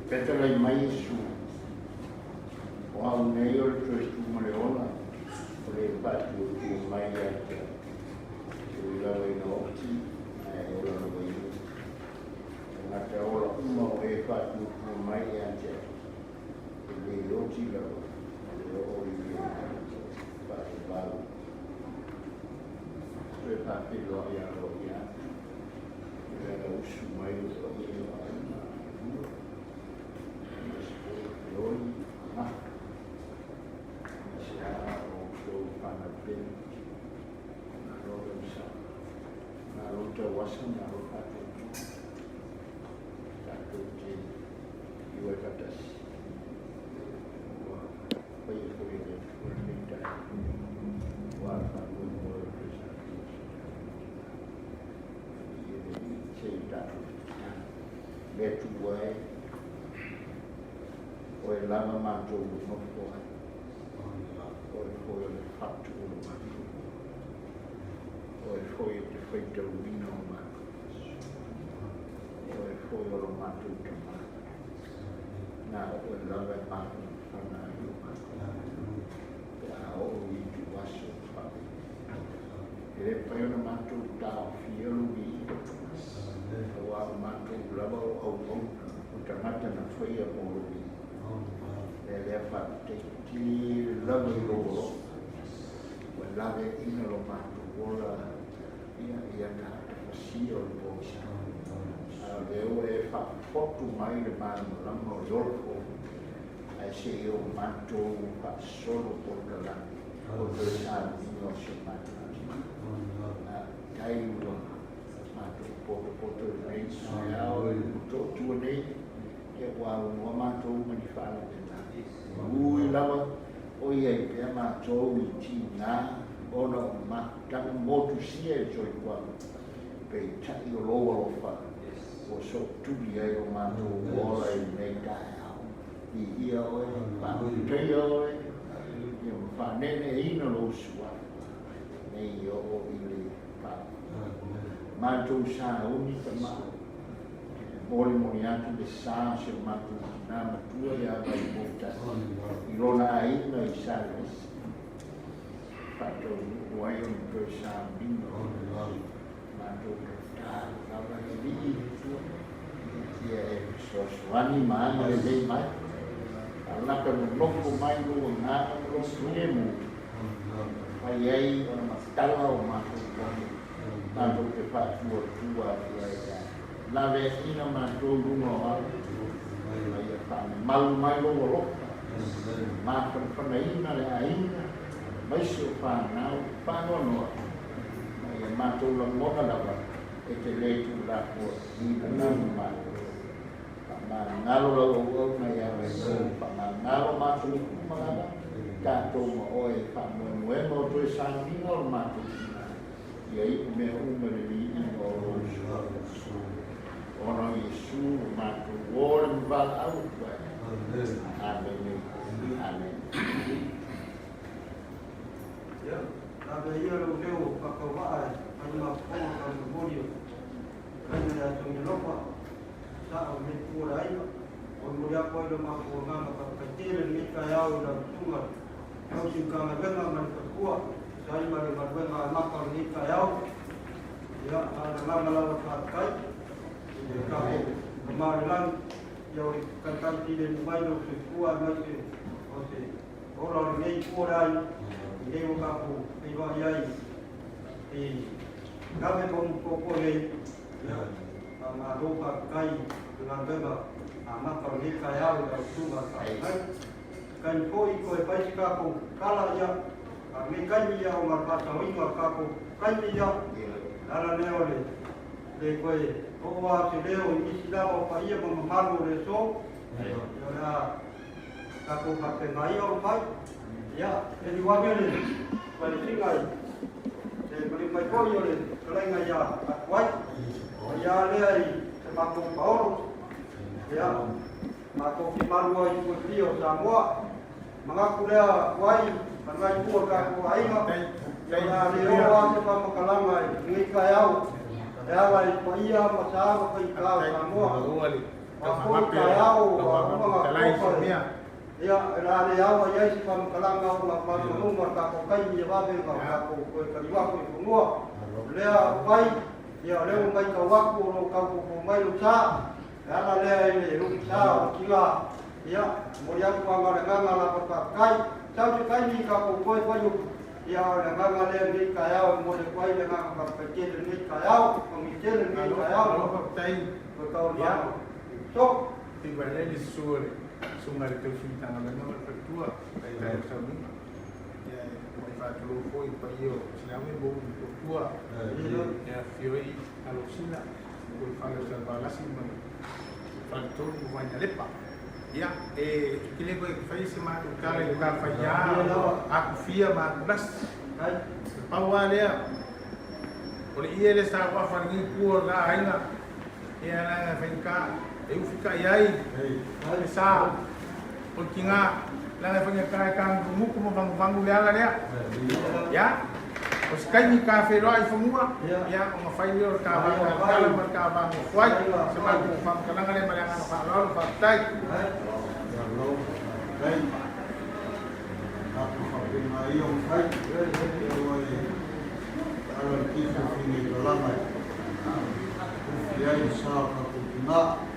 Fetalai mai Iesu, O au nei o le toe tu ma le ola, o le faatuatua mai ia te au. E ui lava ina oti, ae ola lava ia. Tagata ola uma o e faatuatua mai ia te au, e le oti lava, ma le oo i le faavavau. Toe faafeiloai aloaia atu i le alausu mai o paia o aiga e lua, aemaise foi o Feoi ma Gafa, aemaise lava o outou fanau pele. Malo le onosai, malo tauasa, malo faatuatua. Tatou te fiu ai faatasi. Ua faia foi e le Atua lenei taeao aua le faamoemoe o le toe sauni o si o tatou Tina. Viia le Alii, se i tatou tatalo. Le Atua e, Oe lava matou e nofo ai, Oe foi o le fatu o lo matou ola, Oe foi e te faitauina o matou aso, Oe foi o lo matou Tama, na o Oe lava e mafanafana ai lo matou pe a oo i ituaso o faapenei. E le mafai ona matou taofia lou viiga, aua o matou lava o auauna, o tagata na faia mo lou viiga. Lea lea faafetai tele lava i lou alofa, ua laveaiina lo matou ola ia i ataata fasia o le pogisa. A o lea ua e faafotu mai le malamalama o le ola fou, ae se i o matou faasolo polokalame o toe sauniga o si o matou tino. Faafetai ua matou potopoto i lenei taeao i le Motootua nei, ia ua aunoa matou ma ni faalavelave. Ui lava o i ai pea matou i tiga ona o mafutaga motusia i le soifuaga, peitai o lou alofa ua sootuli ai lo matou ola i lenei taeao. Viia oe, faafetaia oe, ia ma faaneeneeina lou suafa nei oo i le faavavau. Matou sauni tama, e molimoli atu le sa o si o matou tina matua ia Vaipoutasi i lona aiga i Salelesi, e faataunuu ai ona toe sauniga. Matou tatalo lava i le Alii le Atua, ia e fesoasoani ma agalelei mai, alaka nonofo mai lou agaga ma lou filemu, e mafai ai ona matala o matou pono, matou te faatuatua atu ai ia laveaiina matou i luga o ala, ma ia faamamalu mai lou alofa, mafanafanaina le aiga, aemaise o fanau faanoanoa, ma ia matou lagona lava e te lē tuulafoaiina lava matou. Faamagalo lau auauna ia Vaimou, faamagalo matou uma lava, tatou ma oe i faamoemoega o toe sauniga o le matou tina, ia iu mea uma i le viiga o lou Suafa. Ona o Iesu ua matou o le ma valaau atu ai. Amene. Amene. Ia, ave ia lou leo faatauvaa e fai ma fofoga taumolimoli o Fetalaiga ia Togialofa, sao i lenei itu o le aiga. Molimoli atu ai lo matou agaga faafetai tele i lenei taeao i lau Susuga i le Tausi Matagaluega ma le Faletua, tusa ai ma le galuega amata o lenei taeao. Ia, a o le agaga lava faafetai i le tatou Tama i le Lagi, ia o le taitai filemu mai lou soifua aemaise o se Ola o lenei itu o le aiga, i lenei ua tatou feiloai ai i Gave ma Umupopo nei, ia, faamalo faafetai i le galuega amata o lenei taeao i lau susuga i le faafeagai. Taimi foi toe fai se tatou tala, ia, a o lenei taimi, ia, ona o le faasaoina o le tatou taimi, ia, le ala lea o le le toe oo lava o se leo i nisi lava o paia ma mamalu o le aso, ia, o le a tatou faapena ia ona fai. Ia, e liu ane le falesina i le maliu mai foi o le fetalaiga ia Atuai. O ia lea i se matou paolo. Ia, matou te malu ai i fuefia o Samoa. Manatu lea Atuai, ma lena itu o le tatou aiga, ia o le a le oo lava se faamatalaga i lenei taeao e ala i paia ma sa ma faigata o Samoa. A foi taeao ua uma gatofa e, ia, o le a le ao ai ai se faamatalaga ona o malumaluga o le tatou taimi e vave ona tatou toe taliu atu i fanua. O lea fai, ia, o lea ua matau atu o lo o tau fofo mai lou sa, e ala lea i le lumisa o le tiga, ia, momoli atu aga o le agaga lava faafetai. Sau se taimi tatou toe fai upu, ia, a o le agaga lea i lenei taeao e momoli atu ai le agaga faafetai tele i lenei taeao, manuia tele lenei taeao. Malo faafetai. Toe taualumaga so. Iva lea le susu o le susuga i le Tausi Matagaluega ma le Faletua, Taitai o Sauniga. Ia, e muai faatulou foi i le paia o Sinaoge ma Ulu Motootua, e afifio ai Alosina, foi le fale o Salevalasi ma le Faletolu ma Vainalepa. Ia, e kile koe fai se matou tala i le va faiā akufia ma akulasi. E pau lava lea, o le ie lea sa uafa lenei itu o la aiga, ia leaga e faigata, e ufikai ai le sa o le tiga, leaga e faigata e tagutugutu ma vaguvanu le ala lea. Ia, o se taimi ta feiloai i fanua, ia, ona fai lea o le ta va talatala ma le ta va nofo ai. O se matou faamatalaga lea ma le agaga faaaloalo, faafetai. Malo, faafetai. Tatou faapena ia ona fai. Ua e ala le tifo fineitalaga e ufi ai le sa o tatou tina.